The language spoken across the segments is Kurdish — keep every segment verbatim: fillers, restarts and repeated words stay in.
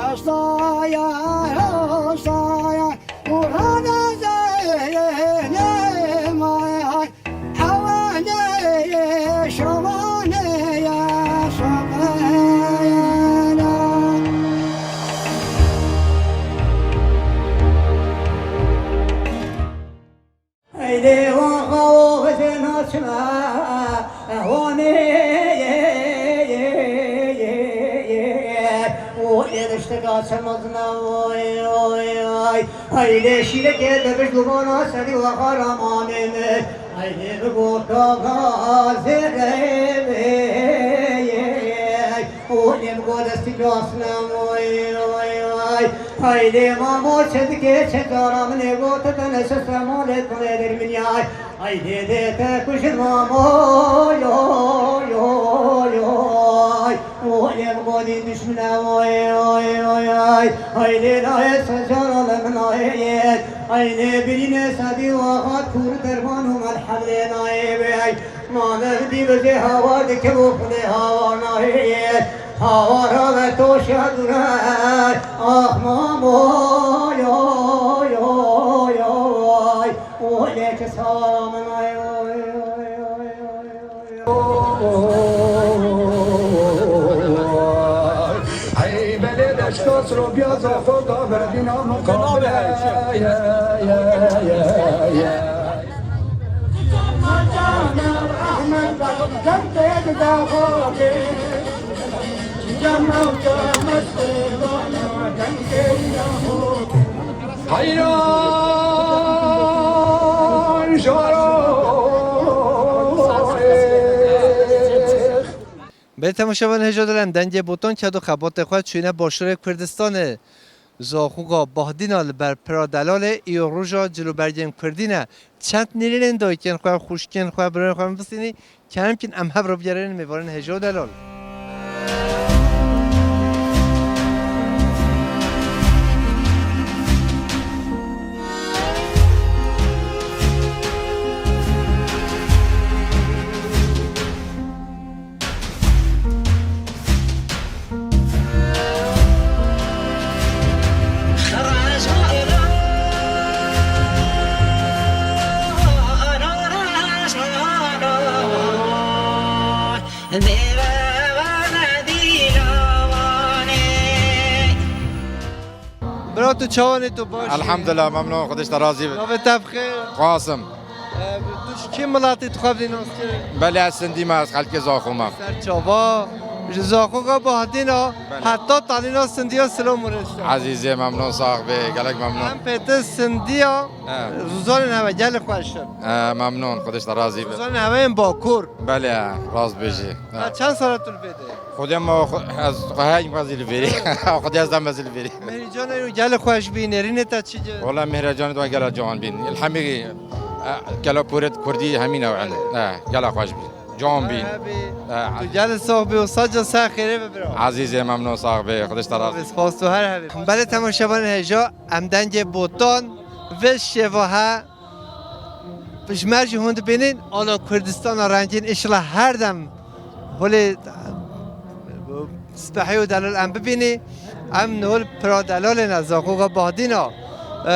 Hostaya, hostaya, Kur'an'a zeynep ay, havaneye şamaneye şamaneye. Eylê waxa o vizê naçime, ehwanê, o êrişteka çemezine, oy, oy, oy. Eylê şîrekê de bij dubana serî waxa ramanê min. Eylê bi gota gazê rê min. Oy, êm go destî casne, oy, oy, oy. Haylê mamo çe dike çe cara min ê go te tene şe semalê tune derminyay. Haylê dê te kujin mamo, oy, oy, oy, oy. Oy, êm go dî dişmine, oy, oy, oy, oy. Haylê nayê se cara le min nayê. Haylê birîne sedî waxat kûr derman û melhem lê nayê bey. Mane dî vecê hawar dike bo xulê hawar nahê. Hawara ve to şadure. Ah mamo, oy, oy, oy, oy. Oy, leke sara min ay, oy, oy, oy, oy, oy. Hey, belê deşta srobiya zaxo da verdîna muqabile. Ye, ye, ye, ye. Hayran jaro. Belê temaşevan hêja dilem dengê botan ked û xebatê xwe çûyîne başûrê Kurdistanê. Zaxoga Bahdîna li ber pira delalê îro roja cilûbergên Kurdî ne. Çend nîrînên dayikên xwe, xwişkên xwe, birayên xwe min bistînî, kerem kin em hev re bigerînin mêvanên hêja û delal. Bira, tu çawan î, tu baş î? Elhamdulillah, memnun, Xwedê ji te razî be. Navê te bi xêr? Qasim. E, tu ji kî miletî dixwebî nas kir? Belê, ez Sindî me, ez xelkê Zaxo me. Ser çava, ji Zaxoga Bahdîna, belê, heta tanîna Sindiya silav û rêz. Ezîzê, memnun, sax bê, gelek memnun. Em pê ti Sindiya, he, zûzanên hewe gelê xweş in. E, memnun, Xwedê ji te razî be. Zûzanên hewe yên Bakur. Belê, rast bêjî. He. Te çend sala tu li vê de? Xwedê me xwe, ez xwe heyî mezî li vêrê. Xwedê ez de mezî li vêrê. Mihrican û gelê xweş bî, nêrînê te çi cî? Wala Mihricanê de gelek ciwan bîn. Elhemî, e, kela pûret kurdî hemî ne. Belê. E, gelek xweş bî. Ciwan bîn. Her hebî. E, tu gelê sax bî û saca ser xêrê be bira. Ezîzê memnun sax bê. Xwedê ji te razî. Spas tu her hebî. Belê temaşevanên hêja em dengê botan vê şêva he. Ji me jî hûn dibînin, ala Kurdistana rengîn, înşallah her dem holê spehî û delal em bibînî. Em nihol pira delalê ne, Zaxoga Bahdîna. Ee,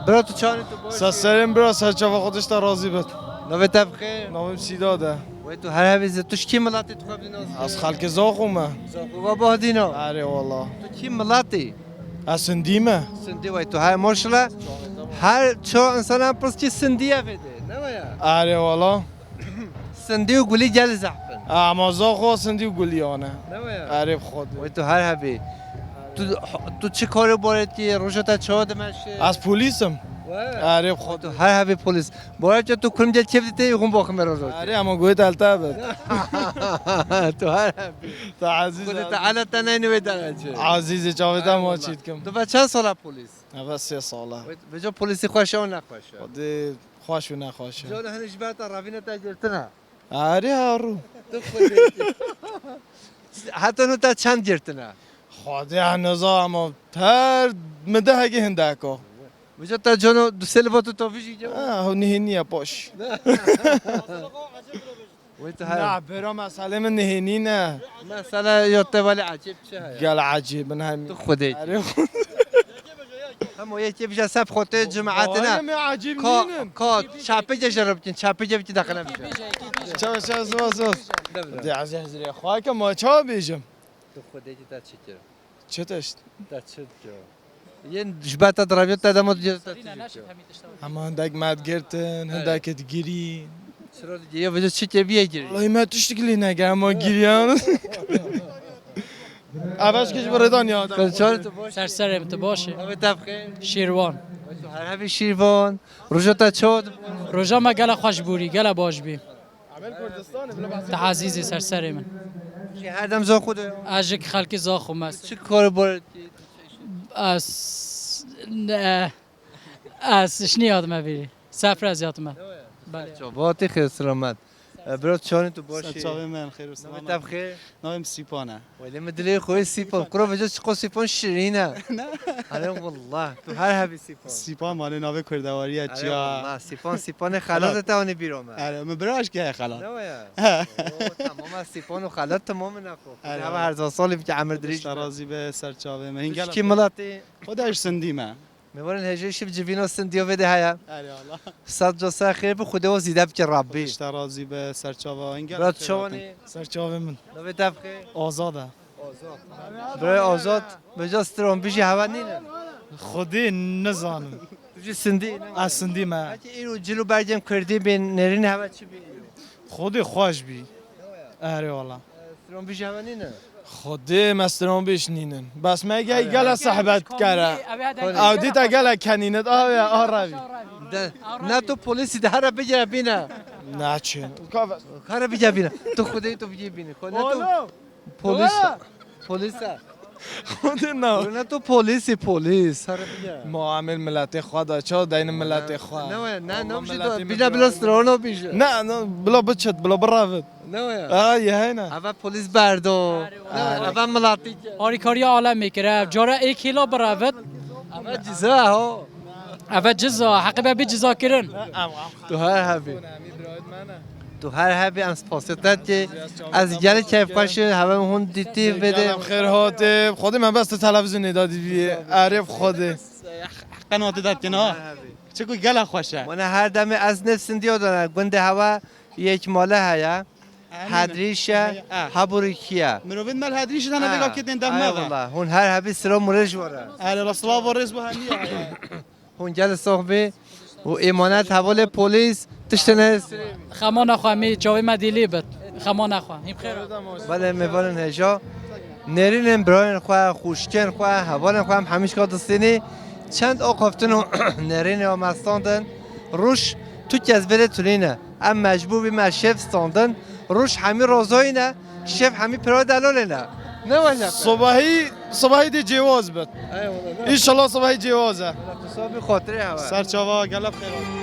bira tu çawanî tu baş î? Ser serên bira, ser çava Xwedê ji te razî bit. Navê te bi xêr? Navê min Sîdad e. Wey tu her hebî, tu ji kî miletî dixwebî nas? Ez xelkê Zaxo me. Zaxoga Bahdîna. Erê wala. Tu kî miletî? Ez Sindî me. Sindî wey tu, hay maşallah. Her ço însanan pirs kî Sindî ye vê de, ne waya? Erê wala. Sindî û gulî gelî zehf in. Ama Zaxo Sindî û gulî ane. Ne waya? Erê bi Xwedê. Wey tu her hebî. Tu, tu çi karê baretî, roja te çawa dimeşe? Ez polîs im. We? Erê bi Xwedê. Tu her hebî polîs. Baretî tu kurim gel kevdî te, hûn baxime roja. Erê ama goyê te li te bit. Tu her hebî. Te ezîz. Xwedê Teala te neyne wê derece. Ezîzê çavê te ma çî dikim. Tu ve çend sala polîs? Eve sê sala. Vêca polîsî xweş e û nexweş e? Xwedê xweş û nexweş e. Cana hinî ji ber te revîne te girtine? Erê, ha rû. Tu xwedê. Heta nu te çend girtine? Xwedê, ha, niza ama her min de hegê hindek o. Vêca te cano du sê li va tu tavî jî gew? Ha, ew nihênî ye paş. Wê tu her Na, bira, meselê min nihênî ne. Mesele ya te welê ecêb çi heye? Gel ecêb in hemî. Tu Xwedê. Erê Xwedê. Hemo yekê bije seb xotê cimaetine. Vay, me ecêb Ka, nînin. Ka, çapê ge jere bikin, çapê ge bikin daxile bije. Çawa, çawa, zor, zor. De bile. De ez hezirê xwe ke ma çawa bêjim? Tu Xwedê ki te çi kir? Çi tişt? Te çi kir? Yên ji ber te direvî te dema tu cêr te çi kir? Hema hindek me digirtin, hindek digirî. Çira digirî? Vêca çi kê bîye girî? Wellahî me tiştik lê neke, hema giriyan. Ev eşkê ji bo rêdan ya. Kal çar tu baş. Ser serê min, tu baş î? Navê te bi xêr? Şîrwan. Tu her hebî Şîrvan. Roja te çawa dibû? Roja me gela xweş bûrî, gela baş bî. Tu ezîzî ser serê min. Jî her dem zaxo de. Ez ji xelkî zaxo me. Çi kar bar dikî? Ez, ne, ez şinî hatime vîrî. Sefre ez hatime. Belê. Çavatî xêr selamet. E, bira çawanî tu baş î? Ser çavê min, xêr û selamet. Navê te bi xêr? Navê min Sîpan e. Welê min dilê xwe yê Sîpan. Kuro vêca çiqo Sîpan şirîn e. Ne. Erê wallah, tu her hebî Sîpan. Sîpan malê navê kurdewarî ye, Erê çiya. Wallah, Sîpan, Sîpanê xelat. Xelat e te anî bîra me. Erê, min bira eşkê heye xelat. Ne waya? Oo, tamam, ez Sîpan û xelat tamam e nako. Erê. Hava her zaman salî bike emir dirêj. Xwedê razî be, ser çavê me. Hingel. Kî milatî? Xwedê ji Sindî me. Mêvanên hêja şiv civîna Sindiya vê de heye. Erê Allah. Sed ca ser xêr bi, Xwedê we zîde bike Rabbî. Xwedê ji te razî be, ser çava. Hingel. Bira çawanî? Ser çavê min. Navê te bi xêr? Azad e. Azad. Birayê Azad, vêca stranbîjî heve nînin? Xwedê nizanim. Tu jî Sindî ne? Ez Sindî me. Peki îro cil û bergên Kurdî bên nêrîn heve çi bî? Xwedê xweş bî. Erê wala. Stranbîjî heve nînin? Xwedê me stranbîj nînin. Bes me gel gele sehbet kere. Ew dî te gele kenînit. Awe, a revî. De, ne tu polîsî de here bigire bîne. Naçin. Here bigire bîne. Tu Xwedê tu bigire bîne. Xwe ne tu Oğlum. Polis. Polis e. Xwedê na. Ne tu polîsî, polîs. Here bigire. Ma em ê miletê xwe de çawa deynin miletê xwe. Ne we, ne, Allah ne bijî miletê tu, min bîne bila strano bijî. Ne, ne, bila biçit, bila birevit. Ne waya? Aa, ye heyna. Eve polîs berdo. Ne waya? Eve milatî. Harîkariya alemê kir. Ev cara ê kêla birevit. Eve ciza ho. Eve ciza, heqê be bê ciza kirin. Tu her hebî. Tu her hebî, em spasiya te dikê. Ez gelek keyfxweş im, heve hûn dîtî vê de. Gelek xêr hatî. Xwedê me bes tu televîzyonê de dîbî. Erê Xwedê. Qenatê de dikin ha. Çiku gelek xweş e. Wana her demê ez ne Sindiya de ne, gundê heve yek male heye. Hedrîş e, heburîkî ye. Mirovên me li Hedrîşê de ne vêga ketên dev me. Eyvallah. Hûn her hebî silav û rêz ji we re. Erê, silav û rêz bo hemî ye. Hûn gelek sax bî û emanet hevalê polîs tiştê ne. Xemana xwe mî çavê me dîlî bit. Xemana xwe. Hîm xêr. Belê mêvanên hêja. Nêrînên birayên xwe, xwişkên xwe, hevalên xwe em hemîşka distînî. Çend axaftin û nêrînê me standin. Roj tu kes vê de tunîne. Em mecbûr bî me şev standin. Roj hemî rozoyî ne, şev hemî pira delalê ne. Ne wele? Sobahî, sobahî dê cêwaz bit. Eyvallah. Înşallah sobahî cêwaz e. Wele tu sabî xatirê hewe. Ser çava, gelek xêr.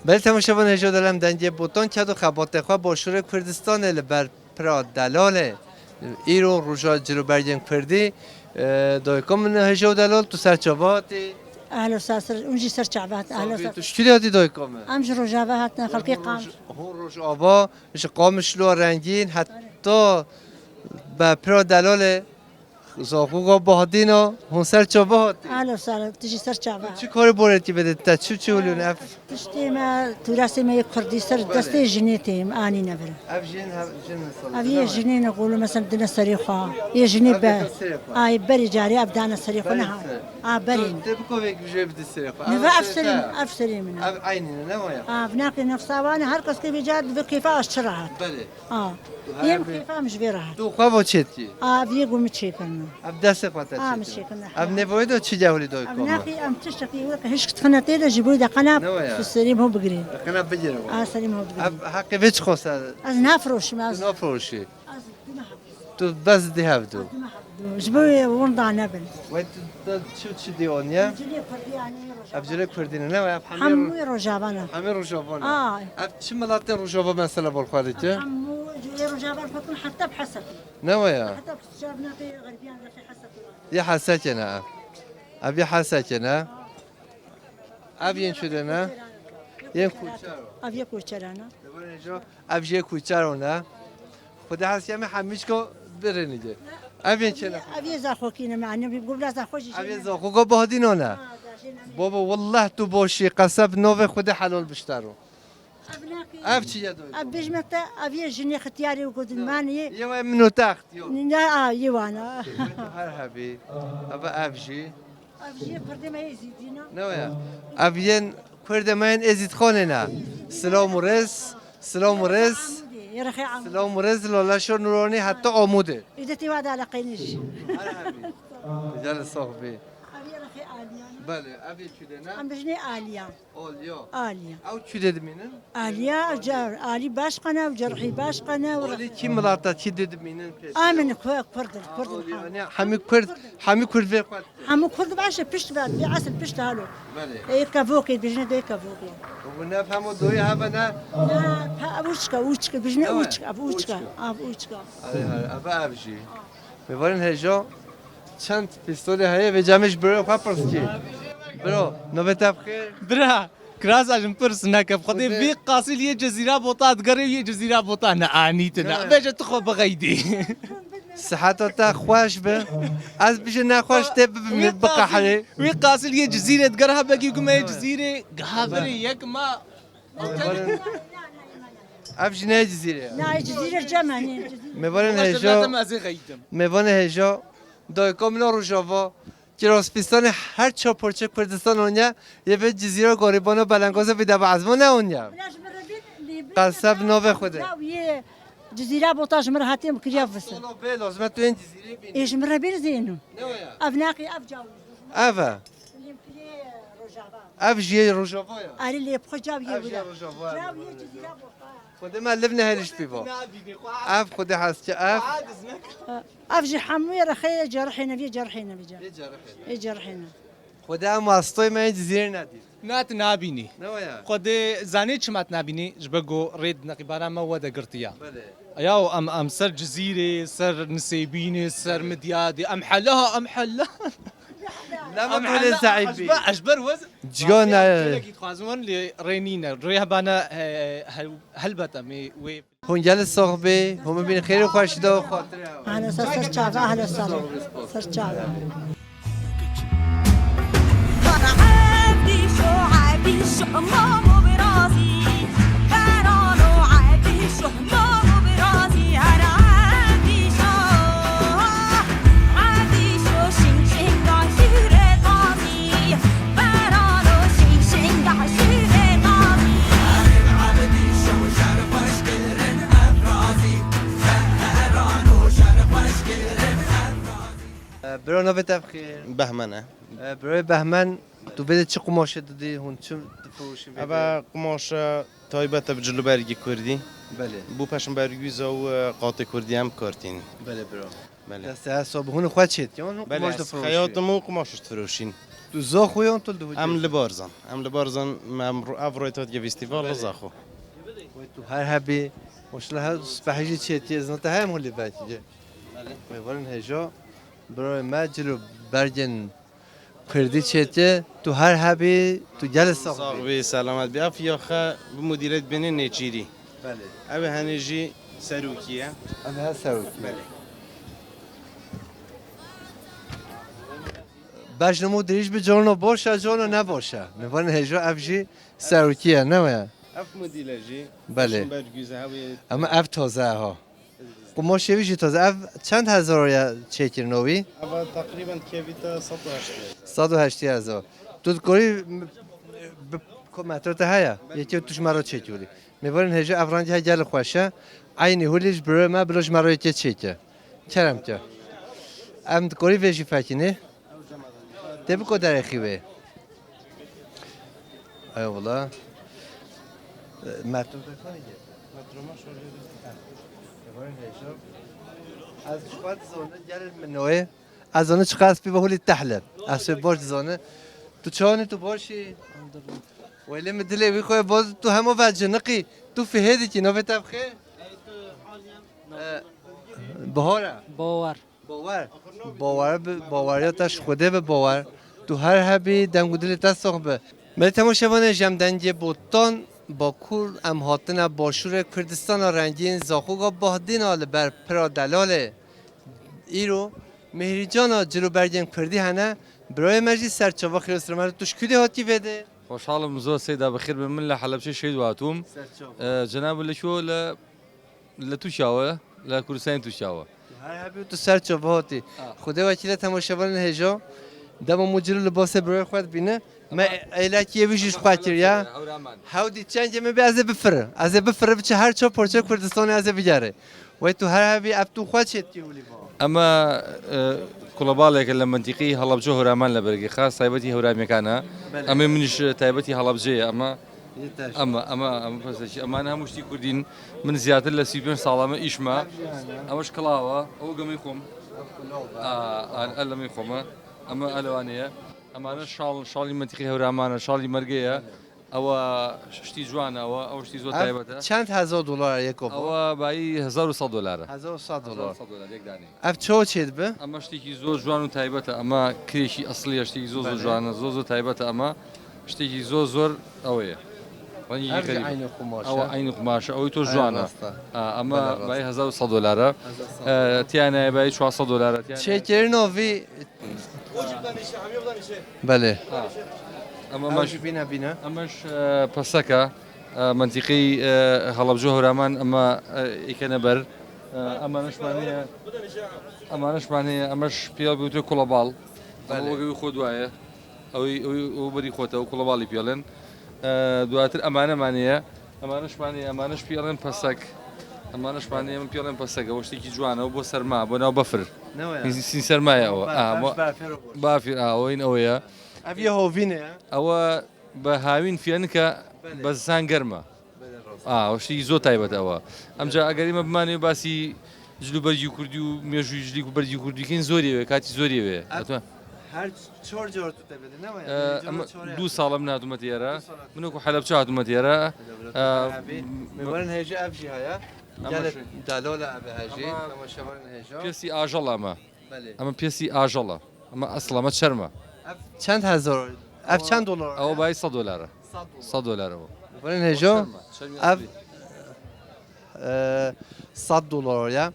Belê temaşevan hêja delal em dengê Botan ked û xebatê xwe Başûrê Kurdistanê li ber pira delalê. Îro roja cil û bergên Kurdî, e, dayika min hêja û delal, tu ser çava hatî? Ehlo ser, ser, hûn jî ser çava hat, ehlo ser. Tu ji kû hatî dayika min? Em ji Rojava hatine, xelkê Qam. Hûn Rojava, ji Qamişlo, Rengîn, heta be pira delalê. Zaxo ga Bahdîna, hûn ser çava hatî? Alo, sala, tu jî ser çava. Çi karê borê tî bide te, çi çi hulûn ev? Tiştê me, tûresê me yê kurdî ser destê jinê têm, anîne vir. Ev jin hev-, jin sala. Ev yê jinê ne, qolo mesela dine serê xwe. Yê jinê be. Ay, berê carê ev dane serê xwe, neha. A, berê. Tê biko vêk bijê bide serê xwe. Neve ev serê min, ev serê min. Ev aynîne, ne waya? A, vinakê nefsa wane, her kes ke vêca divê kêfa aş çi rahat. Belê. A. Yêm kêfa em ji vê re hat. Tu xwe vo çêtî? A, vê gumî çêkirine. Ev destê xwe te çêkirine. A, min çêkirine. Ev nêvoyê do çi cehulî doy koma? Ev nexî em tiştekî wek hişk dixine tê de ji bo de qena serî ho bigirî. Qena bigire. A, serî ho bigirî. Ev heqê vê çi xosa? Ez nafiroşim, ez. Tu nafiroşî. Ez dime hebû. Tu bes di hev du. Ji bo wê winda nebin. Wey tu da çi çi dî oniye? Cilê Kurdî anî Rojava. Ev cilê Kurdî ne? Ne, ev hemî Hemû Rojava ne. Hemî Rojava ne. Ay. Ev çi milatê Rojava mesela bol xwe dike? Hemû cilê Rojava Kurdin heta bi Hesekî. Ne waya? Heta bi Şevnatê Xerbiyan Refê Hesekî. Yê Hesekê ne ev. Ev yê Hesekê ne. Ev yên çi de ne? Yên Koçero. Ev yê Koçero ne. Ev jê Koçero ne. Xwedê hesiya me hemîçko birênî de. Ev yên çi ne? Ev yê Zaxokî ne, me anî bir gubla Zaxo jî. Ev yê Zaxoko bahdîno ne. Baba, wallah tu boşî, qeseb nove Xwedê helal biştero. Ev çi ye doy? Ev bijme te, ev yê jinê xitiyarê û gudin manî. Yew em no text yo. Ne, a, yewana. Her hebî. Ev ev jî. Ev jî Kurdê me yê Êzîdî ne. Ne ya? Ev yên Kurdê me yên Êzîdxanê ne. Silav û rêz, silav û rêz. Yê rexê Amûdê. Silav û rêz, lala şo nûranî heta Amûdê. Îdetî wa da leqeynî jî. Her hebî. Gel sax bî. Ev yê rexê Aliyan. Belê, ev yê çi de ne? Em bijnê Aliyan. Aliya. Aliya. Ew çi de dimînin? Aliya, car, Ali başkana, û Cerhî başkana, û Ali kî milata çi de dimînin? Amin, Ku-, Kurd, Kurd. Yanî hemî Kurd, hemî Kurd vê Kurd. Hemî Kurd baş e, pişt ve, vê esil pişt halo. Belê. Ê kevokê, bijne de kevokê. Bu ne hemo doyê hebe ne? Ne, pa, uçka, uçka, bijne uçka, ev uçka, ev uçka. Ev, ev, ev jî. Mêvanên hêja çend pîstolê heye, vê camê ji biro xwe pirs kî. Biro, navê te bi xêr? Bira, kiras a jin pirs neke. Xwedê vî qasil yê Cezîra Bota digerê û yê Cezîra Bota ne anîtine. Bêje tu xwe bixeydî. Siheta te xweş be. Ez bijî nexweş tê bibim, biqeherê. Wî qasil yê Cizîrê diger ha begî gume yê Cizîrê. Giha berê yek ma Ev jî nayê Cizîrê ye. Nayê Cizîrê cem e, nê Cizîrê. Mêvanên hêja, mêvanê hêja, dayika min a Rojava, Kîrospîstanê her çar parçe Kurdistan oniya, yê vê Cizîra garîbana belengazê vî deva ezma ne oniya. Bila ji min re bîn, lê bi Qelseb navê Xwedê. Law yê Cizîra Bota ji min re hatiye min kiriya vise. Solo bê, lazim e tu yên Cizîrê bînî. Ê ji min re bîn zêno. Ne waya? Ev naqî, ev cawî. Ev e. Lê bi Rojava. Ev jî yê Rojava ya. Erê lê bi xwe caw yê wira. Ev jî yê Rojava ya. Caw yê Cizîra Bota. Xwedê me liv nehêliş pî va. Ev Xwedê hez çi ev? Ev jî hemû yê rexê cerhê nevî, cerhê nevî cer. Ê cerhê ne. Ê cerhê ne. Xwedê em astoy me yê Cizîrê nedît. Na tu nabînî. Ne waya? Xwedê zanê çima tu nabînî? Ji ber ku rê di neqîbana me we de girtiya. Belê. Ya em, em ser Cizîrê, ser Nisêbînê, ser Midyadê, em hela, em hela. Lema em tu lê hela, saîbî. Ez ber, ez ber wez. Ciga ne. Gelekî dixwazim wan lê rê nîne. Rê hebane, he, hel-, helbet em ê wê. Hûn gelî sax bê, hûn bibînin xêr û xweşî de û xatirê hewa. Ehla sar, ser çava, ehla sar. Ser çava. E, biro, navê te bi xêr? Behmen e. E, biro Behmen, tu vê de çi qumaşê didî, hûn çi difiroşî vê de? Eva qumaşa taybet e bi cil û bergî kurdî. Belê. Bû peşin bergûza û, e, qatê kurdî em bi kar tînin. Belê biro. Belê. Destê her sab hûn xwe çêt yan, hûn qumaş difiroşî? Belê, xeyatim û qumaş difiroşîn. Tu Zaxo yan, tu li Duhokê? Em li Barzan. Em li Barzan, em ro-, ev rê hatiye festîval li Zaxo. Wey tu her hebî, maşallah her spehî jî çêtiye, zina te heye hûn lê vekî. Mêvanên hêja, birayê me cil û bergên kurdî çêtiye, tu her hebî, tu gelê sax bî. Sax bî, selamet bî. Ev yaxe bi mudîrê dibêne Nêçîrî. Belê. Ew ê henê jî serokî ye. Ev ê her serokî ye. Belê. Bejn û dirîj bi, cano baş e, cano ne baş e. Mêvanên hêja ev jî serokî ye, ne waya? Ev mudîre jî. Belê. Bergûze, ew ê. Ama ev taze e ha. Qumaşê wî jî taze. Ev çend hezar ya çêkirina wî? Eva teqrîben kevîte sed û heştê hezar. Sed û heştê hezar. Tu dikarî bi, bi metre te heye? Belê. Yekê tu ji me re çêkirî. Mêvanên hêja, ev rengê he gelek xweş e. Eynî hûlî ji birayê me, bilo ji me re yekê çêke. Kerem ke. Em dikorî vê jî fekînê. Tê biko derê xî wê. Eyvallah. Mertûm te kanî gel. Mertûma şorê de. Mêvanên hêja. Ez ji xwe dizone gelin min noyê. Ez onu çiqas pî ve hûlî tehle. Ez sê baş dizane. Tu çawanî, tu baş î? Welê min dilê wî xwe boz, tu hema ve ciniqî. Tu fihê dikî, navê te bi xêr? Ee, Bahar e. Bawer. Bawer. Bawer bi, baweriya te ji Xwedê bi bawer. Tu her hebî, deng û dilê te sax bi. Belê temaşevanê, ji em dengê Botan, Bakur, em hatine başûrê Kurdistana rengîn, Zaxoga Bahdîna li ber pira Delalê. Îro Mihrîcana cil û bergên kurdî hene. Birayê me jî ser çava xêr û silamet, tu ji kû dê hatî vê dê? Xweşhal im zor Seyda, bi xêr be. Min li Helebçê şehîd û hatûm. Ser çava. Ee, cenab li kû li, li Tirkiye we, li Kurdistanê Tirkiye we. Her hebî tu ser çava hatî. Ha. Xwedê wekîle temaşevanên hêja. Dema min cil û libasê birayê xwe dibîne. Me êlekî yê wî jî ji xwe kiriye. Hewdî çengê min bê ez ê bifire. Ez ê bifire biçe her çar parçe Kurdistanê ez ê bigere. Wey tu her hebî ev tu xwe çêdikî hûlî va. Ema, e, kulabaleke li mintîqî Helebce Hewraman li bergê xas taybetî Hewramiyekana. Belê. Em ê min ji taybetî Helebce ye, ema Yê te ji. Ema, ema, ema pestekî. Ema ne hemû ştî Kurdîn. Min ziyartir li sî pênc sala me îş me. Ev jî hene. Ema ji Kilawa. O gemî xum. Ev Kilawa. A, a, el gemî xum e. Ema elewanê ye. Ema ne şal, şalî mintîqî Hewraman e, şalî mergê ye. Belê. Ewa ştî ciwan e, ewa, ew ştî zor taybet e. Ev çend hezar dolar e yek ova? Ewa bayî hezar û sed dolar e. Hezar û sed dolar. Hezar û sed dolar yek danî. Ev çawa çêdibe? Ema ştêkî zor ciwan û taybet e, ema kirêkî eslî ye, ştêkî zor zor ciwan e, zor zor taybet e, ema ştêkî zor zor ew ye. Rengî xerîb e. Ev jî eynî qumaş e. Ewa eynî qumaş e, ew tor ciwan e. Eynî rast e. Ha, ema bayî hezar û sed dolar e. Hezar û sed dolar. E, tiyane bayî çar sed dolar e, tiyane. Çêkirina vî Belê. Ha. Ema Ew meş, jî bîne bîne. Ema meş, e, pesek e, e, mintîqî, e, Helebce Hewraman ema, e, êkene ber. E, ema neşmaniye, ema neşmaniye, ema ş-, piya bi wî kulabal. Belê. Ema wekî wî xwe duaye. Ew, ew, ew berî xwe te, ew kulabalî piyalin. E, duatir emane maniye. Ema neşmaniye, ema neş piyalin pesek. Ema neşmaniye, min piyalin pesek. Ew ştêkî ciwan e, ew bo serma, bo nav befir. Ne o ya? Sîn, sîn serma ye ew. Ba-, Ah, baş bo-, bafir o boş. Bafir, ah, o in ew ye. Ev yê hovînê ye. Ew bi hawîn fiyanike, Belê. Bi zisan germ e. Belê, rast. Ah, o ştî zor taybet ew e. Emca eger ême bimanê basî cil û bergî kurdî û mêjû cil û bergî kurdî kên zorê wê, katî zorê wê. Ev Hatime. Her çar car tu te bide, ne var ya? Ee, Cana ama çar du ya. Sala min hatime tiyara. Du sala. Min ku Helebçe hatime tiyara. Helebçe Ee, abi. m-, Mêvanên hêja ev jî haya. Ama Gelek şey. Delala ev hêjî. Ama Ama şevan hêja. Piyasî ajal ama. Belê. Ama piyasî ajal e. Ama esla me çerm e. Ev çend hezar? Ev çend dolar? Ew bayî sed dolar e. Sed dolar. Sed dolar e o. Mêvanên hêja. Çerm e, çerm e Ev, eslî. e, sed dolar ya.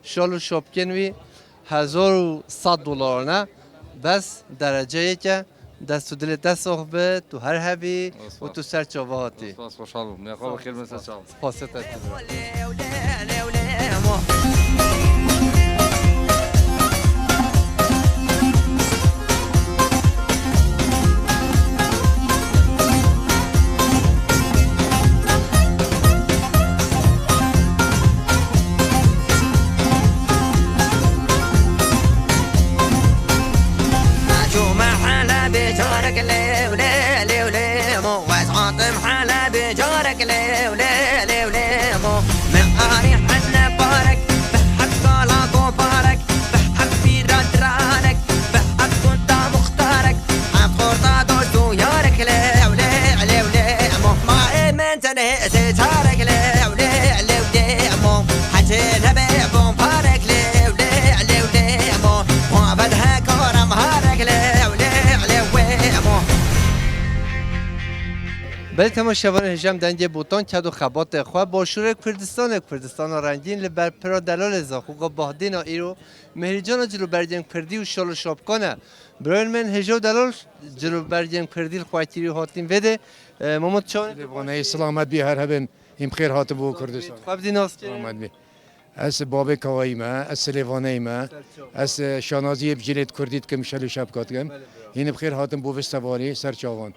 Şal û şapkên wî hezar û sed dolar ne. Bes derece yek e. Dest û dilê te sax be, tu her hebî û tu ser çava hatî. Spas, xweşhal bûm. Ya xwe bi xêr bin ser çav. Spasê te. Çûme Helebê carek lêw lê, lêw lê mo. Wez hatim Helebê carek lêw lê, lêw lê mo. Me arî hene parek, behek sala go parek, behek pîra diranek, behek gunta muxtarek, ev xorta dost û yarek lêw lê, lêw lê mo. Ma ê min tenê sê carek lêw lê, lêw lê mo. Hecê nebe bon parek lêw lê, lêw lê mo. Muhabbet he karam harek lêw lê, lêw lê mo. Belê temaşevanên hêja, em dengê Botan, ked û xebatê xwe, başûrê Kurdistanê, Kurdistana rengîn li ber pira delalê Zaxoka Bahdîna îro, Mihrîcana cil û bergên kurdî û şal û şapkan e. Birayên min hêja û delal cil û bergên kurdî li xwe kirî û hatîn vê dê. E, Mamo, tu çawan? Lêvaneyê silamet bî, her hebin. Hîn bi xêr hatibû Kurdistan. Xwe bidî nas kê? Selamet bî. Ez babê Kawayî me, ez Silêvaneyî me. Ser çav. Ez, e, şanaziyê bi cilêt kurdî dikim, şel û şepka dikim. Belê, bravo. Hîn bi xêr hatin bo festivalê ser çavan.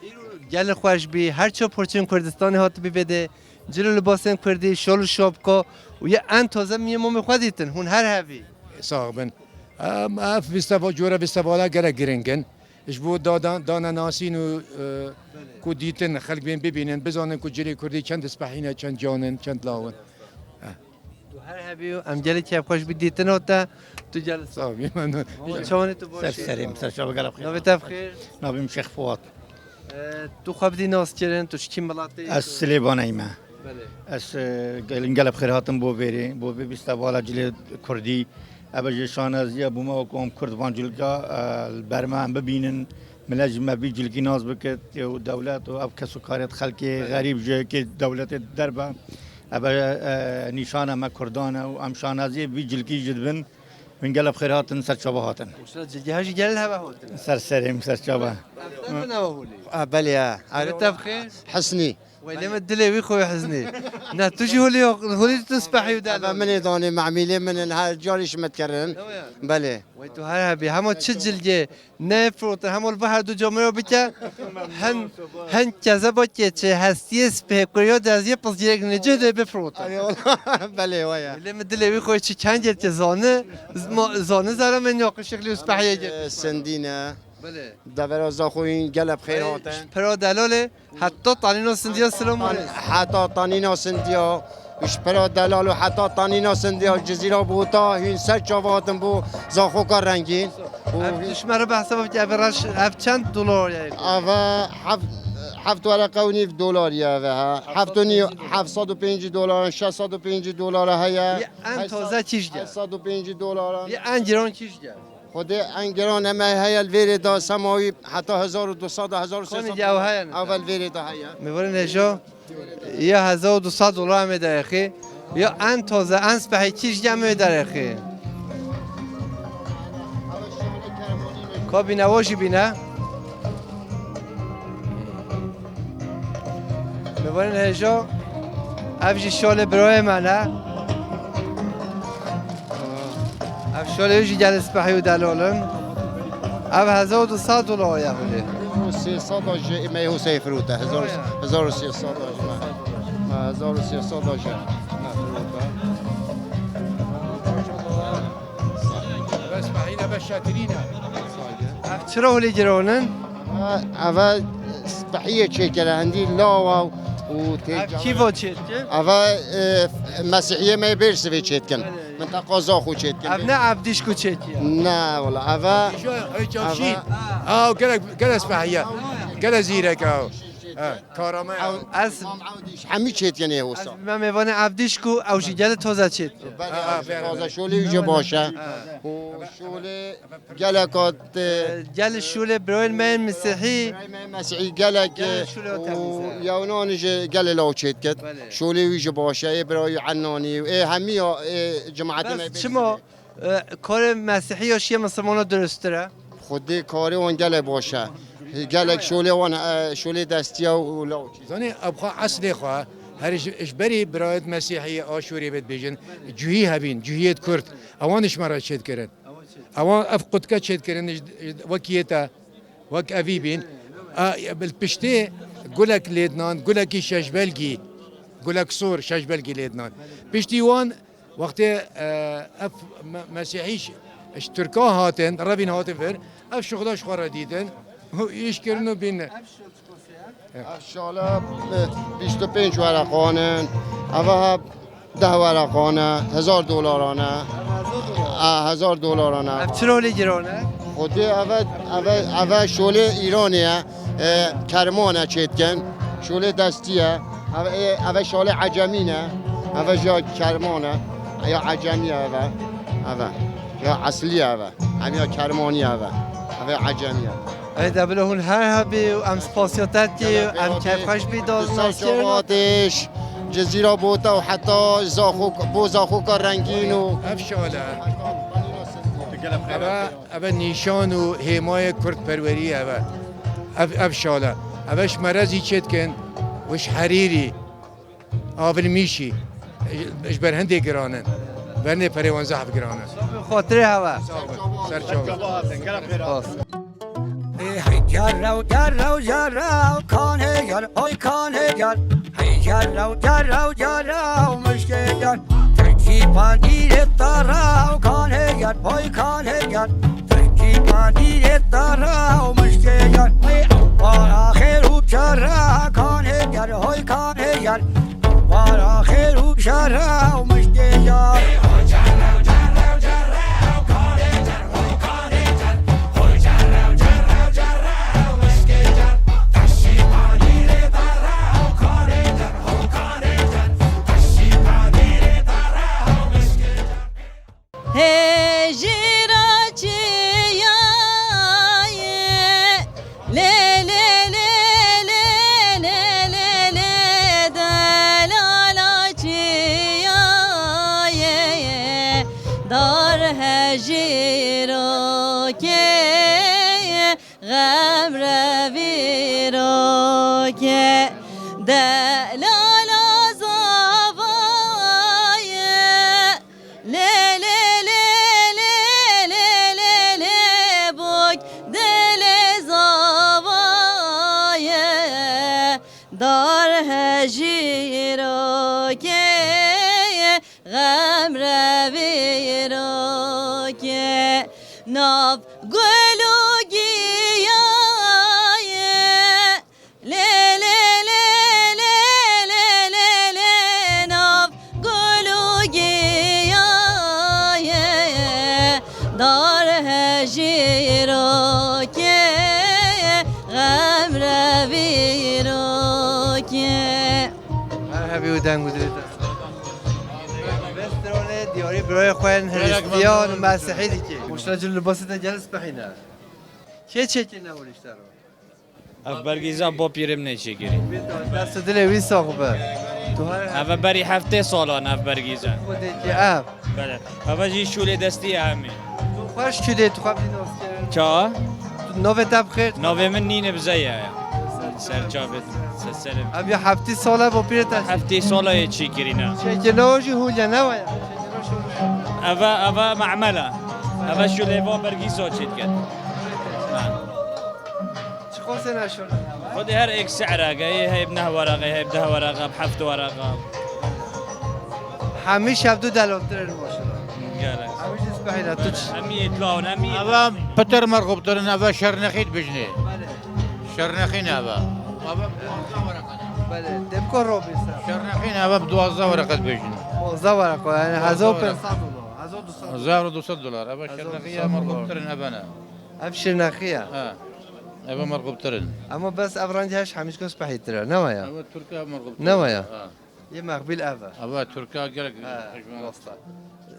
Îro Gelê xweş bî, her çar parçeyên Kurdistanê hatibî vê de, cil û libasên kurdî, şal û şapka û yê en taze min yê mamê xwe dîtin, hûn her hebî. Sax bin. Em, ev festival, cora festivala gelek giring in. Ji bo dadan-, danenasîn û, e, ku dîtin, xelk bên bibînin, bizanin ku cilê kurdî çend spehî ne, çend can in, çend law in. Eh. Tu her hebî û em gelê kêfxweş bî dîtina te, tu gel. Sax bî, memnun. Çawanê tu baş Ser serê min, ser çava gelek xêr. Navê te bi xêr? Navê min Şêx Fuat. E, tu xwe bidî naskirin, tu ji kî miletê yî? Ez Silêbaneyî me. Belê. Ez, e, gelin gelek xêr hatim bo vêrê, bo vê festivala cilê kurdî. Eve ji şaneziya bo me wekû em kurd van cilka, e, li ber me em bibînin. Millet ji me vî cilkî nas bike, û dewlet û ev kes û karê xelkê xerîb ji yekê dewletê derbe. Eve, e, nîşana me kurdan e û em şaneziyê vî cilkî ji dibin. Hûn gelek xêr hatin, ser çava hatin. Û şila cilgê he jî gel heve hatin. Ser serê min, ser çava. Ev te bi nava holê? A, belê, ya. Ev te bi xêr? Hisnî. Wey, lê min dilê wî xwe wê hiznî. Na, tu jî holê, holê tu spehî û delal. Eve min ê danê, memîlê min in, her carî ji me dikerin. Ew ya. Belê. Wey, tu her hebî. Hema çi cilgê ne firotin, hema li vir her du camera bike. Hin, hin kezeba keçê hestiyê spehê kuriya deziyê pizdiyek necih de bifirotin. Ay, belê, waya. Lê min dilê wî xwe çi kengê te zani, zma-, zani zere min ya qişiqlî û spehiyê gir. Sendîne. Belê. Devera Zaxoyîn gelek xêr hatin. Ji pira delalê heta tanîna sindiya silam û rêz. Heta tanîna sindiya, ji pira delal û heta tanîna sindiya Cizîra Bota hûn ser çava hatin bo Zaxoka rengîn. Ev tu ji me re behsa bikî, ev reş, ev çend dolar ye? Ev heft, heft wereqe û nîv dolar ye ev, ha. Heft û nîv, heft sed û pêncî dolar, şeş sed û pêncî dolar heye. Yê en taze kîj ye? Şeş sed û pêncî dolar. Yê en giran kîj ye? Xwedê en giran em ê heye li vêrê de semawî heta hezar û du sed, hezar û sê sed. Konî ew heye ne? Ew li vêrê de heye. Mêvanên hêja ya hezar û du sed dolar em ê derêxî. Ya en taze, en spehî kîj em ê derêxî. Ka bîne, wa jî bîne. Mêvanên hêja, ev jî şalê birayê me ne. Ev şalê wî jî gelê spehî û delal in. Ev hezar û du sed dolar ye holê. Sê sed a jî me hosê firote. Hezar, hezar û sê sed a jî me. Hezar û sê sed a jî me firote. Bes behîne be şetirîne. Ev çira holê giran in? Eve, eve spehiyê çêkere, hindî lawa û tê. Ev kî va çêdike? Eve, e, Mesihiyê me Bêrsivê çêdikin. Belê. Minteqa Zaxo çêdikin. Ev ne Evdîşko çêdiye? Ne, wala, eve, Evdîşo, ey çavşî. Eve. Aw, gelek, gelek spehiye. Gelek zîrek aw. Ha, karame. Ew, ez, Mam Evdîş, hemî çêdikin ê hosa. Ez me mêvanê Evdîşko, ew jî gelek taze çêdiye. Belê, ha, ha, ew jî belê, taze, belê. Şolê wî jî baş e. Ha. Û şolê Gelek hat, e, Gelê şûlê birayên me yên Mesîhî. Birayên me yên Mesîhî gelek, gelek e, şûlê û temiz e. Yewnan jî gelê law çêdiket. Belê. Şûlê wî jî baş e, ê birayî Ennanî, ê hemî ya, ê cemaetê me. Bes çima, e, karê Mesîhî ya şiyê misilmana durustir e? Xwedê karê wan gelek baş e. Gelek şûlê wan, e, şûlê destiya û law çêdiket. Zanî, ev xwe eslê xwe, her ji, ji berî birayêt Mesîhî a Şûrê bê dibêjin, cuhî hebîn, cuhiyêt Kurd, ewan ji me re çêdikirin. Ewan ev qutke çêdikirin ji, ji, wekî yê te, wek evî bîn. A, bi piştê gulek lêdinan, gulekî şeşbelgî, gulek sor şeşbelgî lêdinan. Piştî wan wextê, e, ev me-, mesîhî ji, ji Tirka hatin, revîn hatin vir, ev şixda ji xwe re dîtin û îş kirin û bîn. Ev şale, e, bîst û pênc wereqan in. Eva deh wereqan e, hezar dolaran e. A, hezar dolaran e. Ev çira holê giran e? Xwedê eve, eve, eve şolê Îranê ye. E, kerman e çêdikin. Şolê destî ye. Eve, e, eve şalê ecemî ne. Eve jî kerman e. Ya ecemî ye eve. Eve. Ya eslî ye eve. Em ya kermanî eve. Eve ecemî ye. Ey de bila hûn her hebî û em spasiya te dikî, em keyfxweş bî da naskir. Cizîra Bota û heta Zaxok, bo Zaxoka rengîn û ev şale. Eve, eve nîşan û hêmayê kurdperwerî eve. Ev, ev şale. Eve ji merezî çêdikin û ji herîrî. Avilmîşî, ji ber hindê giran in. Vernê perê wan zehf giran e. Xatirê heve. Sağ olun. Ser çava. Spas. Ê, hey, Gerrew, gerrew, gerrew, kanê ger, oy kanê ger. Hey gerrew, gerrew, gerrew, mişkê ger. Tirkî pandîrê tarrew, kanê ger, oy kanê ger. Tirkî pandîrê tarrew, mişkê ger. Hey ew para xêr û kerre, kanê ger, hoy kanê ger. Para xêr û kerre, mişkê ger. Hejîra çiyaye, lê, lê, lê, delala çiyaye, dar hejîroke, xemrevîroke, delala zavaye. Lê, lê, lê, lê, lê, lê, lê, bok dilê zavaye, dar hejîroke, xemrevîroke, nav gul û giyaye. Lê, lê, lê, lê, lê, lê, lê, nav gul û giyaye, dar hejîroke, xemrevîroke. Her hebî û deng û dilê te. Vê stranê diyarî birayê xwe yên Hristiyan û Mesîhî dikî. Muştacil libasê te gel spehîne. Kê çêkirine û rîşte ro? Ev bergîza bo pîrê min ê çêkirî. Dest û dilê wî sax be. Tu her Eve berî heftê salan ev bergîza. Xwedê ki ev. Bele. Eve jî şûlê destî ye hemî. Tu xweş çû dê tu xwe bî nas kirin. Ça? Tu navê te bi xêr. Navê min Nîne Bize ye. Ser çavê. Seselim. Ev ya heftî sal e bo pîrê te. Heftî sala yê çêkirîne. Çêkirina jî hûn ya ne waya. Eve, eve memel e. Eve şûlê va bergîza çêdiket. Ha. Çi qasê neşon? Xwedê her êk sehra geyê, hey bi neh weraqa, hey bi deh weraqa, bi heft weraqa. Hemî şev du delaltir in maşallah. Gelek. Hemî jî spehîne, tu çi? Hemî yê tlawn, hemî. Eva pitir merxubtir in, eva şernexî dibijnê. Belê. Şernexî ne eva. Eva duwazdeh weraqa ne. Belê. Debko robî ser. Şernexî ne eva bi duwazdeh weraqa dibijnê. Duwazdeh weraqa, yani hezar û pênc sed dolar. Hezar û du sed. Hezar û du sed dolar. Eva şernexî ya merxubtir in eva ne. Ev şirnexî ye. Ha. Eva merxubtir in. Ama bes ev rengî heş hemîşko spehîtir e, ne waya? Eva Türka merxubtir in. Ne waya? Ha. Yê mexbîl ev e. Eva Türka gelek hejmara.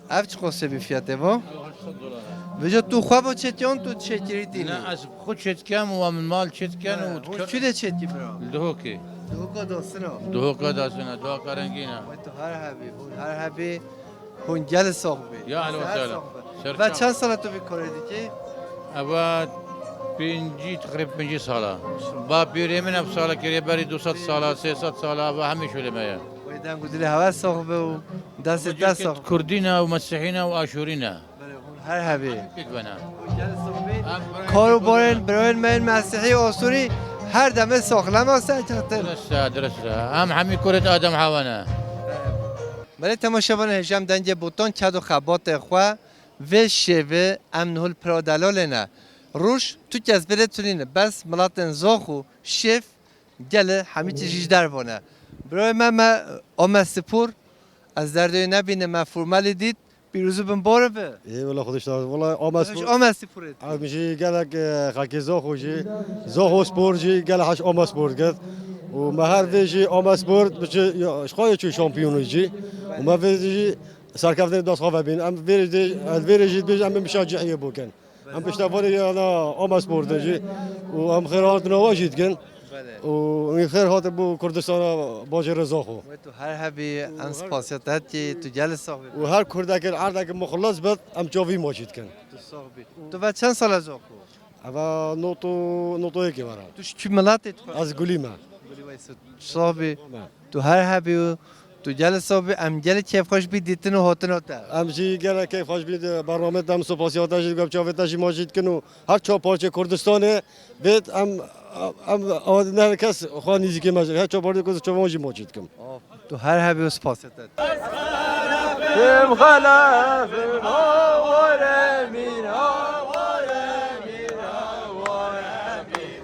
Ev çi qosê bî fiyatê bo? Ev heşt sed dolar e. Vêca tu xwe bo çêtiyon tu çêkirî tînî? Ne, ez xwe çêtkem û em mal çêtken û. Hûn çi de çêtkî bira? Duhokê. Duhoka dasina. Duhoka dasina, duhoka rengîna. Wê tu her hebî, hûn her hebî. Hûn gelê sax bî. Ya, ehlen we sehlen. Ve çend sala tu vî karê dikî? Eva pêncî, teqrîben pêncî sala. Maşallah. Bapîrê min ev sala kiriye berî du sed sala, sê sed sala, eva hemî şûlê me ye. Wê deng û dilê hewe sax be û destê te sax. Kurdî ne û Mesîhî ne û Aşûrî ne. Belê, hûn her hebî. Hemî pêk bene. Hûn gelê sax bî. Kar û barên birayên me yên Mesîhî û Aşûrî her demê sax, lema ser çatir. Dirist e, dirist e. Em hemî kurêt Adem Hewa ne. Belê. Belê temaşevanê hêja em dengê botan ked û xebatê xwe vê şêvê em nihul pira delalê ne. Roj tu kes vê rê tunî ne, bes milatên zax û şêv gelê hemî çi jî ji derve ne. Birayê me, me ame spor, ez derdê wê nebînim, me formelî dît, pîrozî bin bore bi. Ê wela xwedî şad. Wela ame spor. Ame spor. Ez jî gelek, e, xelkê zax û jî zax û spor jî gelek heş ame spor girt. Û me her vê jî ame spor bi çi, ya, ji xwe yê çû şampiyonî jî. Û me vê jî serkeftinê dest xwe vebîn. Em vê rê jî, ez vê rê jî dibêjim, em ê mişa cihiyê bokin. Em piştevanê ya na Ama Spor de jî û em xêr hatina we jî dikin. Belê. Û em xêr hatin bo Kurdistana bajêrê Zaxo. Wê tu her hebî, em spasiya te dikî, tu gelê sax bî. Û her Kurdekî, erdekî muxlis bit, em çavî ma jî dikin. Tu sax bî. Tu ve çend sal e Zaxo? Eva not û, not û yekê were. Tu ji kî miletê tu? Ez Gulî me. Gulî Weysî. Sax bî. Me. Tu her hebî û Tu gelek sax bî, em gelek kêfxweş bî dîtin û hatina te. Em jî gelek kêfxweş bî, di bernamê te em spasiya te jî dikim, çavê te jî ma jî dikin û her çar parçeyê Kurdistanê bêt em, em, em, ne kes xwe nîzîkê me jî, her çar parçeyê Kurdistanê çavan jî ma jî dikim. Tu her hebî û spasê te. Tim xelefim haware mîr, haware mîr, haware mîr.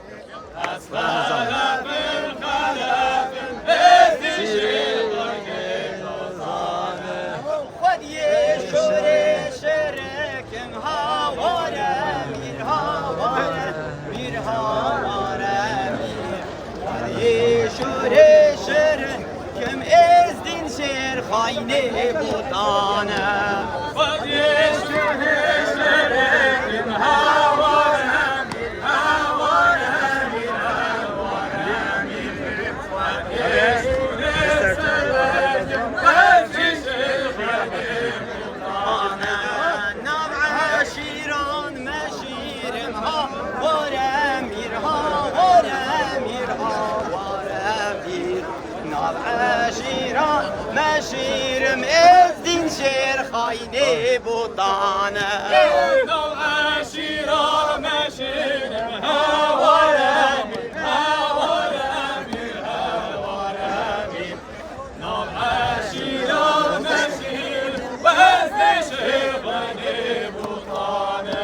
Xwediyê şorê şerekim haware mîr, haware mîr, haware mîr. Xwediyê şorê şerekim êzdîn şêr xaynê botane. Xwediyê şorê şerekim haware Nav eşîran meşîrim ha, hore mîr ha, hore mîr ha, hore mîr. Nav eşîran meşîrim, êzdîn şêr xaynê botane. Nav eşîran meşîrim ha, hore mîr ha, hore mîr ha, hore mîr. Nav eşîra meşîr, wezê şêxanê bûtane.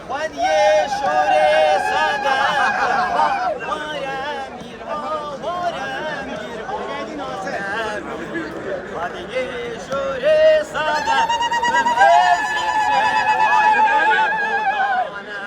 Xwediyê şorê sade, ware mîr ha, ware mîr ha. Xwediyê şorê sade, wezê şêxanê bûtane.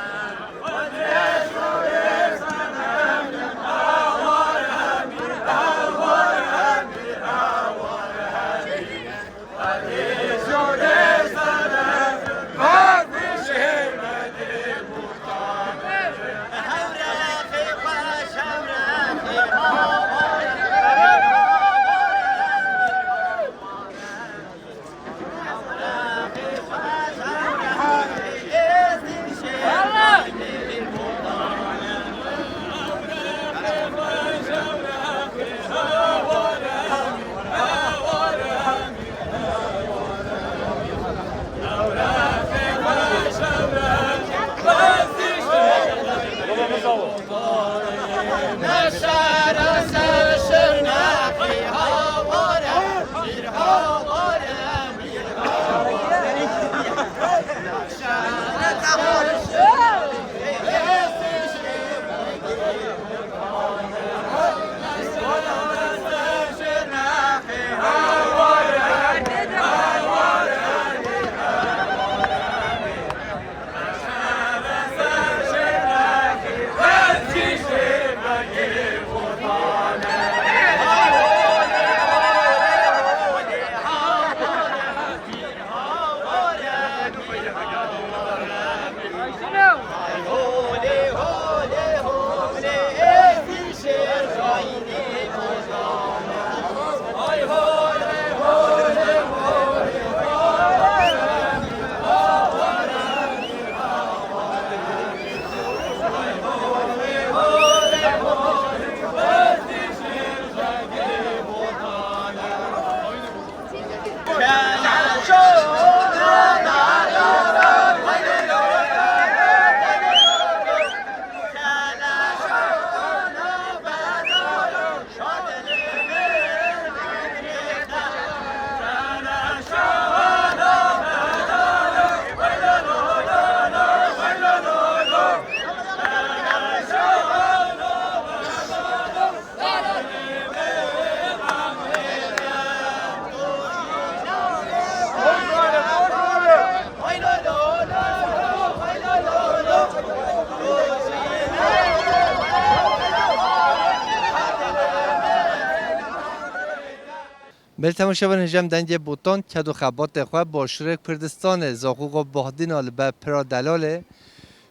Belê temaşevanên hêja em dengê Botan, ked û xebatê xwe başûrê Kurdistanê, Zaxoxa Bahdîna li ber pira Delalê,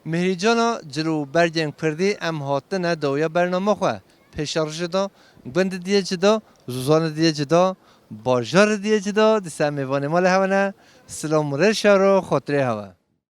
Mihrîcana cil û bergên Kurdî em hatine dawiya bernama xwe. Pêşerojê de gundê diyê cida, zozanê diyê cida, bajarê diyê cida, dîsa mêvanê mala hewe ne. Silam û rêz şer û xatirê hewe.